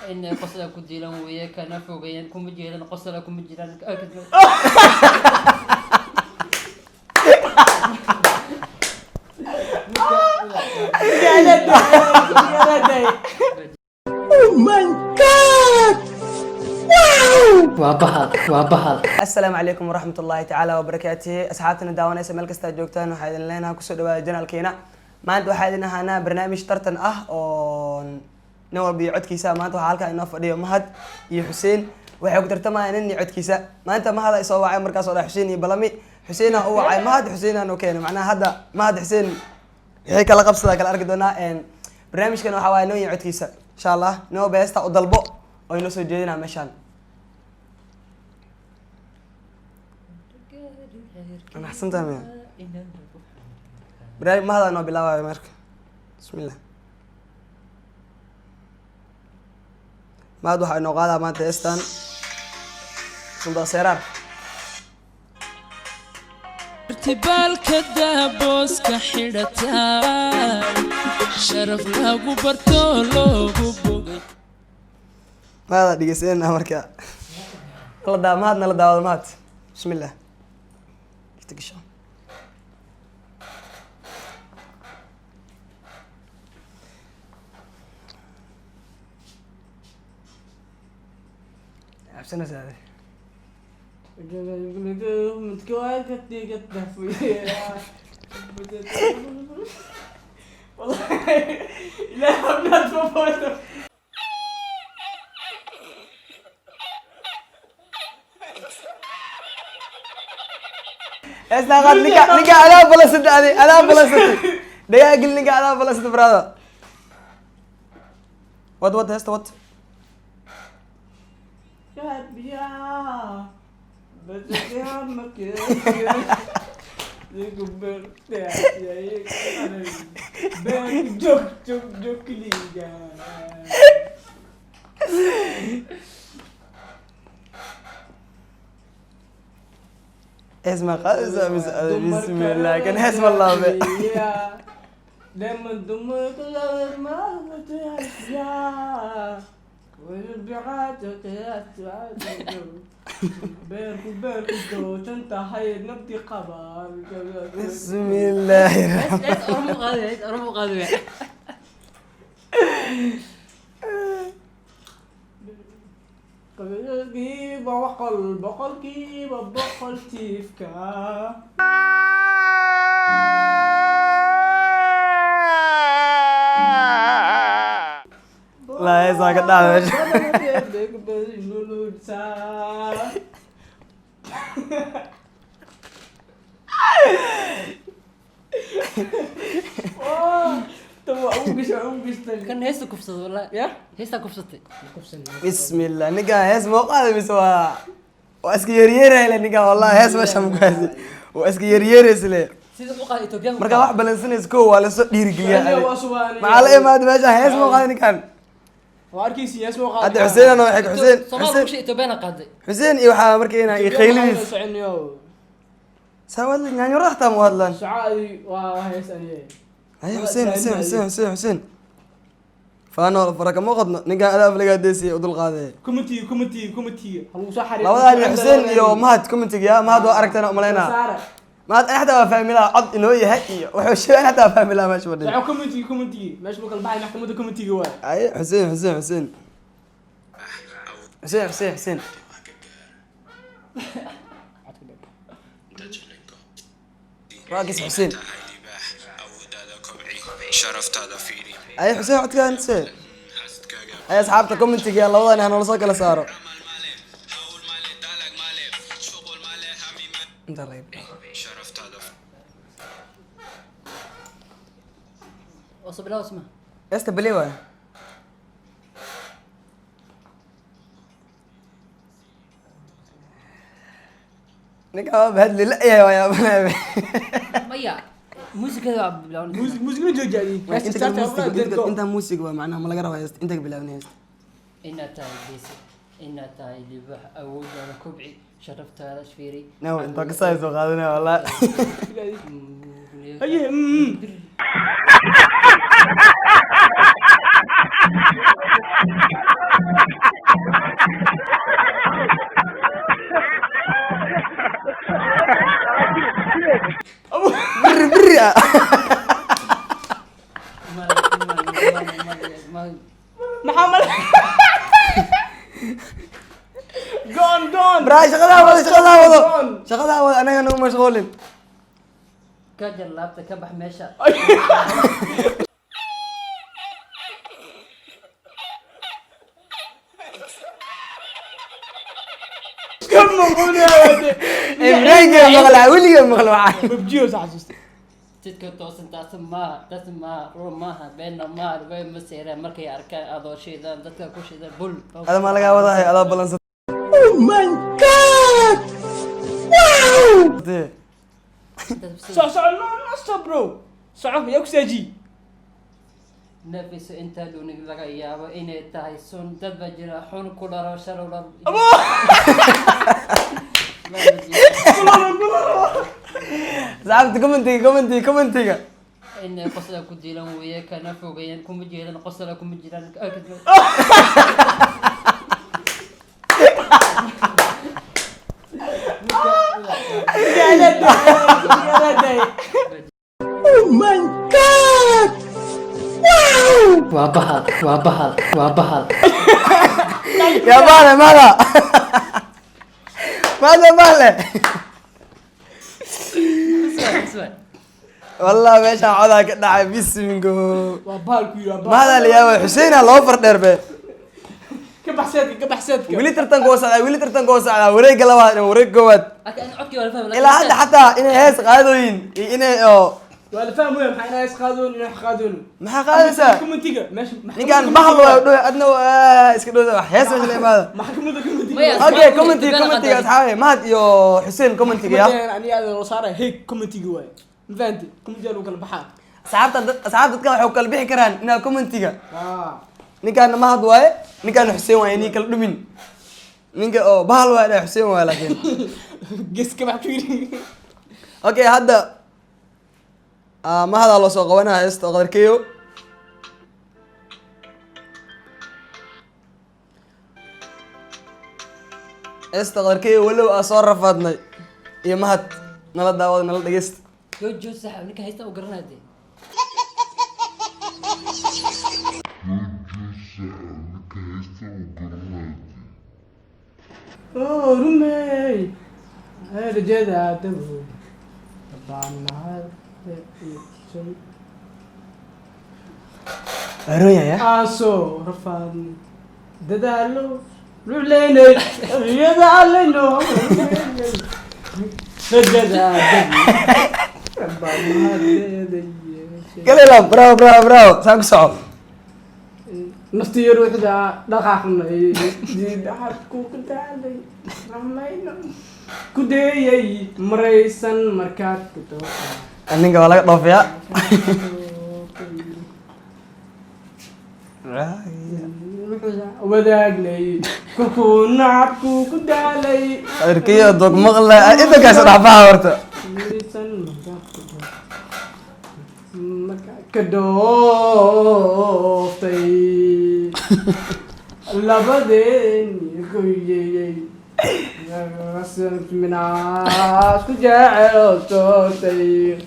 Inay qosla ku diilan weeye, kana fogeeyaan kuma jeedan, qosla kuma jiraan. Waa bahal, waa bahal. Asalaamu calaykum waraxmat ullaahi tacaala wabarakaatihi. Asxaabtana daawanaysa meel kastaa joogtaan, waxaa idin leenaha kusoo dhawaada janaalkeena. Maanta waxaa idin ahaanaa barnaamij tartan ah oo nin walba iyo codkiisa. Maanta waxaa halkaa inoo fadhiyo Mahad iyo Xuseen. Waxay ku tartamayaan nin iyo codkiisa. Maanta Mahad ay soo wacay, markaas oo dha Xuseen iyo balami. Xuseenaa u wacay Mahad, Xuseenaa noo keenay. Macnaha hadda Mahad Xuseen wixii kala qabsadaa kala arki doonaa. Barnaamijkan waxaa waaye nin iyo codkiisa. Insha Allah nin walba heesta u dalbo oo inoo soo jeedinaa meeshaan. Maxsantahay miya? Barnaamij Mahad noo bilaabayo marka. Bismillah, Mahad waxaa inoo qaadaa maanta heestan Suldaan Seeraar. Irtibaalka daabooska xidhataa, sharaf lagu barto loogu bogay. Mahad dhegeysanayna marka la daa Mahadna la daawado. Mahad, bismillah. Ifta gasho. Cabsanaysaa adi? Heestaan qaad. Ninka adaa balasata, adi adaa balasatay. Dhagaa gel, ninka adaa balasatay, brother. Wad wad heesta wad. Hees ma qaadaysaa mise adi? Bismillah, kan hees ma laabe. Bismillaahi raxmaan. Hees Oromo qaadi, hees Oromo qaadi. Boqolkiiba boqol, 100% jiifka. La hees waa ka dhacday meesha. Kan heesta kufsada wallahi. Heestaa kufsatay. Bismillah, ninkan hees moo qaaday mise waa iska yeeryeeraya ninkan? Wallahi hees meesha ma ku haysi, waa iska yeeryeeraysle. Sida u qaadi Ethiopian. Markaa wax balansanaysa ko waa lasoo dhiirigeliyaa. Maxaa la imaada meesha? Hees moo qaaday ninkan hadda. Xuseen ana waxay Xuseen Soomaal Xuseen bulsha Ethiopian qaaday. Xuseen iyo waxaa markayna iyo khaylidiis saa wadla nyaanyurada xataa ma hadlaan. Hay Xuseen, Xuseen, Xuseen, Xuseen, Xuseen, faano fara kama qodno. Ninkan adaa aflagaa deesiya u dul qaadaya. Labadaa nin Xuseen iyo Mahad commentiga ya Mahad waa aragtana umalaynaa. Mahad ani xataa waa fahmi lahaa cod inoo yahay iyo wuxuu sheegay. Ani xataa waa fahmi lahaa meesha fadhiyo. Ay Xuseen, Xuseen, Xuseen, Xuseen, Xuseen, Xuseen. Waa kis Xuseen. Ay Xuseen, codkaan se. Ay asxaabta commentiga labadan ha noola soo kala saaro. Inta laga bilaabo. Oo soo bilaabo isma. Heesta bale waay. Ninka waa bahadli la-yahay, waa yaabanaya. Maya, muusikada waa bilaabanaysa. Inta muusig waa macnaha ma laga rabaa heesta inta ka bilaabnay heesta. Inaad tahay geesi, inaad tahay libax, awooddaada kobci, sharaftaada fiiri. No, inta ka saa soo qaadanaya wallahi. miya? Male, male, male, male, male. Maxaa male? Gone, gone. Braa, shaqadaa wado, shaqadaa wado. Gone. Shaqadaa wado, anaga nagu mashquulin. Ka jar laabta, ka bax meesha. Ka maqulaya. Ibraahimka maqlaa, weligaa maqla waxaa. Babjiyo sax xasuustay. Jidka toosan taasi maaha, taasi maaha, run maaha, beenna maaha, way ma seeraan markay arkaan adoo shiidan dadka ku shiidan bul. Ada maa lagaa wadahay adaa balansa. Oh my God, wow. Soco, soco. No, no, stop, bro. Soco, yaa ku saaji. Nafiso intaa dhuunig laga yaabo inay tahay sun, dad baa jira xun ku dharo shalow dhar. Abo. Saxaabta, commentiga, commentiga, commentiga. Inay qosla ku diilan weeye, kana fogeeyaan kuma jeedan, qosla kuma jiraan. Oh my God, wow. Waa bahal, waa bahal, waa bahal. Yaa maale, maada maada maale. Wallah meeshaan codaa ka dhacay, bismingo. Waa bahal ku yiri, waa bahal. Maada la yaaba Xuseyna laba far dheer be. Ka baxseedka, ka baxseedka. Weli tartanka waa socdaa, weli tartanka waa socdaa. Wareegga labaad, wareeg koowaad. Codkii waa la fahmay. Ilaa hadda xataa inay hees qaadooyin iyo inay oo Waa la fahmaya. Maxaa inaa is qaadoon, inaa wax qaadoon? Maxaa qaadaysaa? Commentiga meesha. Ninkan bahal waa dhow, adna waa iska dhowda, wax hees meesha la imaada. Maxkamadda commentiga. Maya. Okay, commentiga, commentiga, asxaabe, Mahad iyo Xuseen, commentiga ya. Commentiga aniga aad loo saaray. Hey, commentiga waay, ma fahanti? Commentiga lagu kala baxaa. Asxaabta, asxaabta, dadkan waxay u kala bixi karaan inaa commentiga. Ah. Ninkaana Mahad waaye, ninkaana Xuseen waaye, inii kala dhumin. Ninka oo bahal waaye dhaa Xuseen waaye, laakiin Gees ka bax ku yiri. Okay, hadda Mahadaa loo soo qabanaya heesta Qadarkeyo. Heesta Qadarkeyo, walow aa soo rafaadnay, iyo Mahad nala daawada, nala dhegeysta. Jojo sax, ninka haysta u garanaya dee. Oh, rumey rajada dabo baanaha. Aroyaya. Aasoo rafaadnay, dadaalo ruleynay, riyada alleno rajada dabo baanahadeeda yeeshay. Galela, bravo, bravo, bravo, saan ku soco. Naftiyo ruuxda dhaqaaqnay, diidhaxadku ku daalay, ramayno ku deeyay, maraysan markaad ku dooqa. Ninka waa laga dhoofiyaa. Wadaagnay kolkuu nacabku ku daalay. Qadarkeyo dog maqla inta kaas dhaxbaha horta. Maraysan markaad ku dooqa, markaad ka dhooftay labadeen goyeyey minaas ku jecel tootay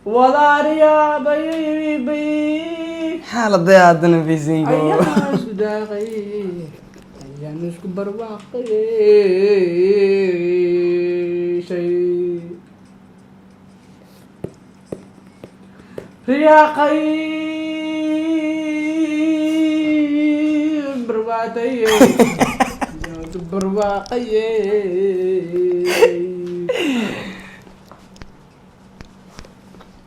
wadaariyabayay. Xaaladee haddana bisingo. Ayaan isku daaqay, ayaan isku barwaaqay shay riyaaqay barwaatay barwaaqay.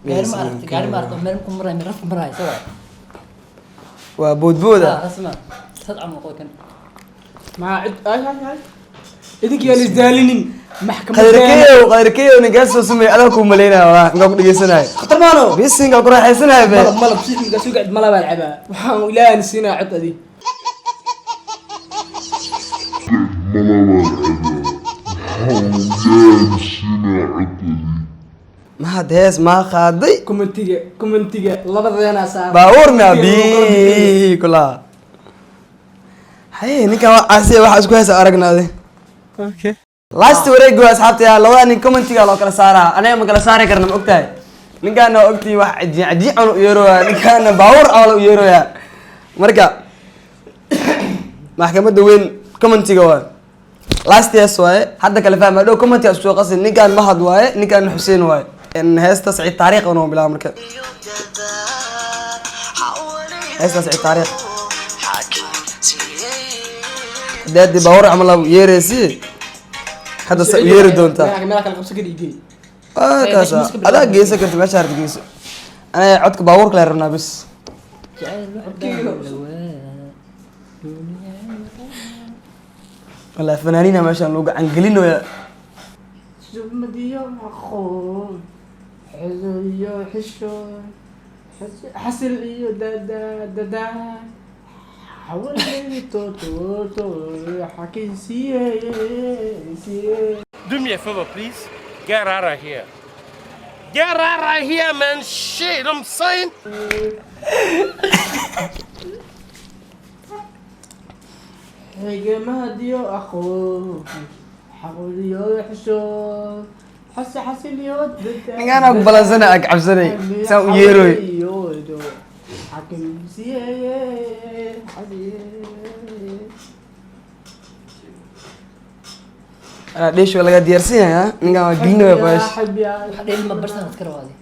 Gaari ma aragtay, gaari ma aragtay, meel ku marayo, meel raf marayo sawa. Waa boodbooda. Rasma sad camal qoy kan. Maxaa cid ay ay ay idinka yaan isdaalinin maxkamadda. Qadarkeyow, Qadarkeyow, ninkaas soo sumay adaa kuu malaynaya walaa, ninkaa ku dhegeysanaayo. Khatar maano. Bisinka ku raaxaysanaayo be. Malab, malab si ninkaa soo gacid, malabaa la cabaa. Waxaan Ilaahan siinaa cod adi. Mahad hees maa qaaday? Commentiga, commentiga labadeena saar. Baabuur mia bi kula haye, ninkan waa caasiya, waxaa isku heesa aragnaaday. Okay. Last wareeg waa, asxaabta. Labada nin commentiga loo kala saaraa, anaga ma kala saari karna, ma ogtahay? Ninkaana waa ogtihi, wax cajiin cajiin camal u yeerooya, ninkaana baabuur camal u yeerooya. Marka maxkamadda weyn commentiga waa last years waaye. Hadda kale fahma dhow, commentiga isku soo qasin. Ninkaan Mahad waaye, ninkaan Xuseen waaye. In heesta Saciid Taariikh noo bilaabo. Marka heesta Saciid Taariikh hadii haddii baabuur camal u yeeraysi, hadda se u yeeri doontaa. Meelaha kala qabso ka dhigay. Waa kaasa, adaa geysan karta meesha harta geyso. Anaga codka baabuurka la rabnaa bis. Jacayl wax baa lawaa dunia. Wallahi fanaaniina meeshaan lagu gacan gelinooya. Sumadiyo aqoon, xedo iyo xisho, xasil iyo dada dadaal, xawalay to to to xakin siye siye. Do me a favor, please. Get out of here. Get out of here, man. Shit, I'm saying. Xigamadiyo aqoon, xawliyo xisho, xasil iyo dadaal. Ninkaan ku balansana ag cabsanay saan u yeeroy. Xakin siye xasiye. Anaa dheesh waa laga diyaarsan yahay, ha? Ninkaan waa gelinooya baash. Wax dheel ma bartaan iska rawaadi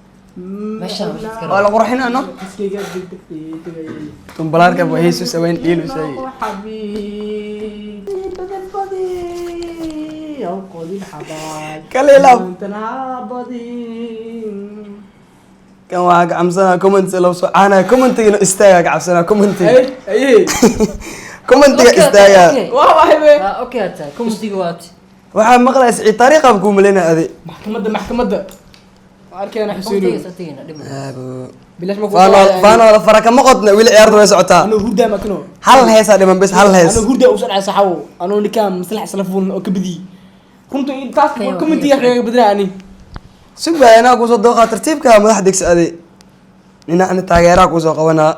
meeshaan wax iska Waa la qurxinaa, no? Xaskayga degdegtay tagay. Tumbalaarka waa heesu saweyn dhiilu say. Xabiib badan badi aw qodin xabaal. Kale ilaab. Maantana badin. Kan waa gacamsanaa, comment loo soo caanaya, commentiga inuu istaagaa gacamsanaa, commentiga. Aye. Commentiga istaagaa. Waa waxay. Okay, hata commentiga waati. Waxaa maqlaya Siciid Taariikh baan kuu malaynaya adi. Maxkamadda waa arkayna commentiga Xuseenow. Satigina dhima. Bilash ma ku Faanoola fara kama qodna, weli ciyaarta way socotaa. Anuu hurdaa makano. Hal heesaa dhiman bes, hal hees. Anuu hurdaa usoo dhacay saxawo, anuu ninkaan maslax isla fuulin oo ka badiyey runta taas. Commentiga kaga badinaa ani. Sug baa inaa kuusoo dooqaa tartiibka madax degsi adi, dhinacna taageeraa kuusoo qabanaa.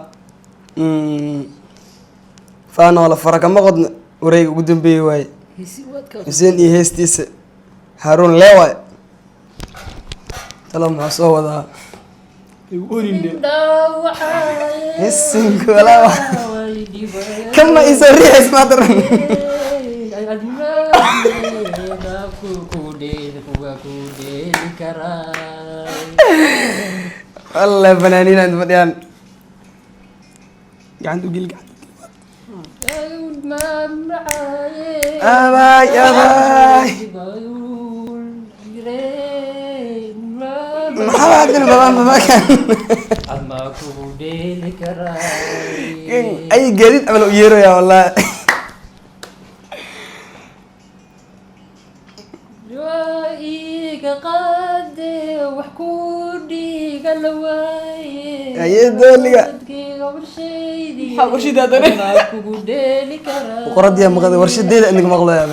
Faanoola fara kama qodna, wareega ugu dambeeyey waaye. Hisi waadka. Xuseen iyo heestiisa Haruun Leewaay, talo maxaa soo wadaa? Igu oolinde. Hisinka walaa kama isoo riixays maanta dhan. Wallahi fanaaniina inta fadhiyaan gacanta u geli, gacanta. Abaay abaay, maxaa hadin badan babakan ay gaadiid camal u yeeraya wallahi. Iga qaade wax ku dhiga la waaye. Aye, dooliga. Dadkayga warshaydii. Maxaa warshada haddana? Baa kugu dheeli karaa. Boqoradii maqlay, warshadeeda inaga maqlaya.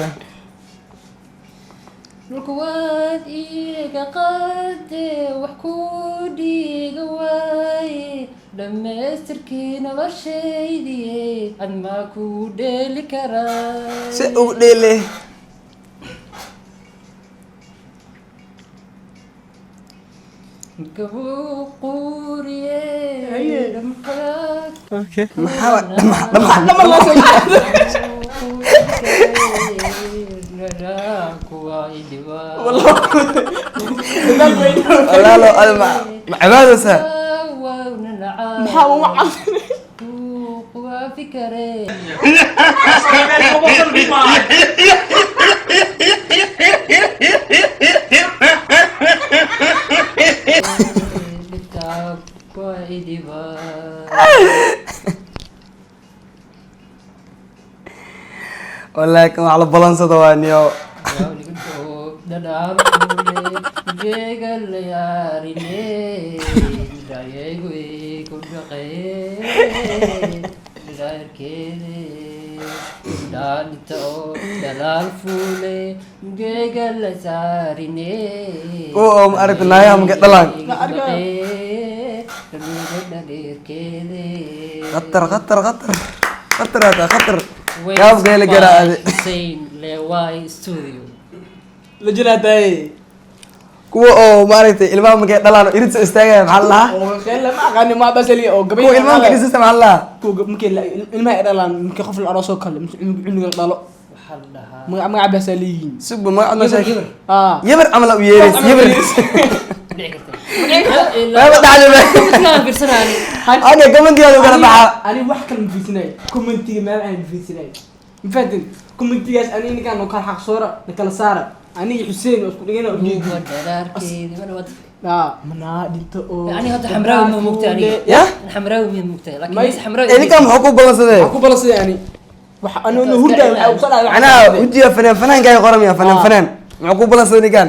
Dhulka waad iga qaade wax ku dhiga waaye, dhammaystirkii noloshaydii admaa kugu dheeli karaa. Si ugu dheele. Gabuu quuriye dhamqaad. Maxaa dhamax dhamax? Dhamar loo soo walaalo ada ma ma cibaadaysaa? Maxaa uma cabsin? Wallahi kan wax la balansada waa niyo. Kuwa oo ma aragta naayaha maka dhalaan. Khatar khatar khatar khatar, hata khatar yaabka la garaa adi. Hussein Lewai Studio. La jiraataay. Kuwa oo maaragtay ilmaha markay dhalaan oo irid soo istaagaya, maxaa la lahaa? Oo kheel ma aqaani, ma basali oo gabay. Kuwa ilmaha markay dhisasta, maxaa la lahaa? Kuwa markay ilmaha ay dhalaan, markii qof la aroosoo kale mise cunuga la dhalo. Waxaa la dhahaa Magac magac baasaa leeyihiin. Sugba, magac noo sheeg. Yabar. Ah. Yabar camal u yeerays, yabar. Dhici karta. Waaba dhacday ba. Islaan fiirsanaani. Okay, commentigaada u kala baxa. Ani wax kale ma fiirsanayo, commentiga meel aan fiirsanayo, ma fahanteen? Commentigaas ani ninkaan oo kala xaq soora na kala saara, aniga Xuseen oo isku dhigana ujeedi. Duuba dharaarkeedi mana wad. Ah, manaa dhinto oo Ani hadda xamraawi ma mugtay aniga. Ya. Xamraawi ma mugtay, laakiin May- mis xamraawi. Ee, ninkan muxuu ku balansadee? Waxaa ku balansaday ani waxa ani hurda waxa u soo dhacay. Macnaha wejiga fanaan fanaankaaga qoramaya, fanaan. Ah. Fanaan muxuu ku balansaday ninkan?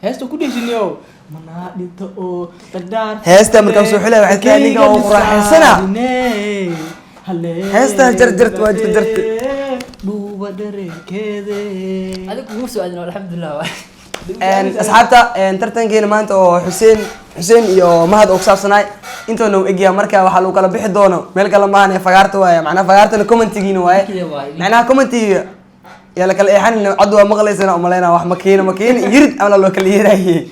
Heesta ku dheshiniyo, manaa dhinto oo dhadhaar. Heesta markaan soo xulay, waxay tahay ninkan oo quraaxaysana. Heesta jarjart waa jarjarte. Dhuuba dhareerkeede. Adiga kugu soo aadin, alxamdulilah waay. Asxaabta, tartankeena maanta oo Xuseen iyo Mahad oo ku saabsanaay intoona u egyaa. Marka waxaa lagu kala bixi doono meel kale maahan ee fagaarta waaye. Macnaha fagaartana commentigiina waaye. Commentiga waaye. Macnaha commentiga yaa la kala eexanina, cod waa maqlaysana umalaynaa, wax makiina makiina yirid amala loo kala yeeraayey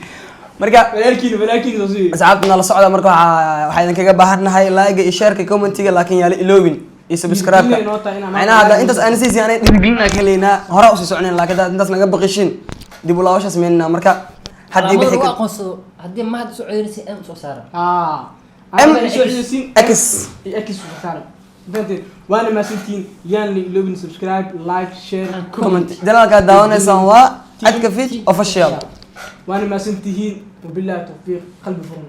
marka. Walaalkiina, walaalkiina soo sii. Asxaabta nala socda. Marka waxaa idinkaga baahannahay like iyo shareka, commentiga, laakiin yaa la iloobin iyo subscribe-ka. Dhiirigelin inoo tahay inaan Macnaha hadda intaas aan siisi anay dhiirigelin ka helaynaa, hore usii soconayn, laakiin haddaad intaas naga baqishin, dib u laabasha sameynaa. Marka haddii Calaamada bixi lagu aqoonsado haddii Mahad usoo codeynaysa, M soo saara. Ah. M X. X. X soo saara. Fahanteen? Waana mahadsantihiin. Yaan la iloobin subscribe, like, share, comment. Janaalkaad daawanaysaan waa Cadka Fij Official. Waana mahadsantihiin, wabillahi tawfiiq, qalbi furan.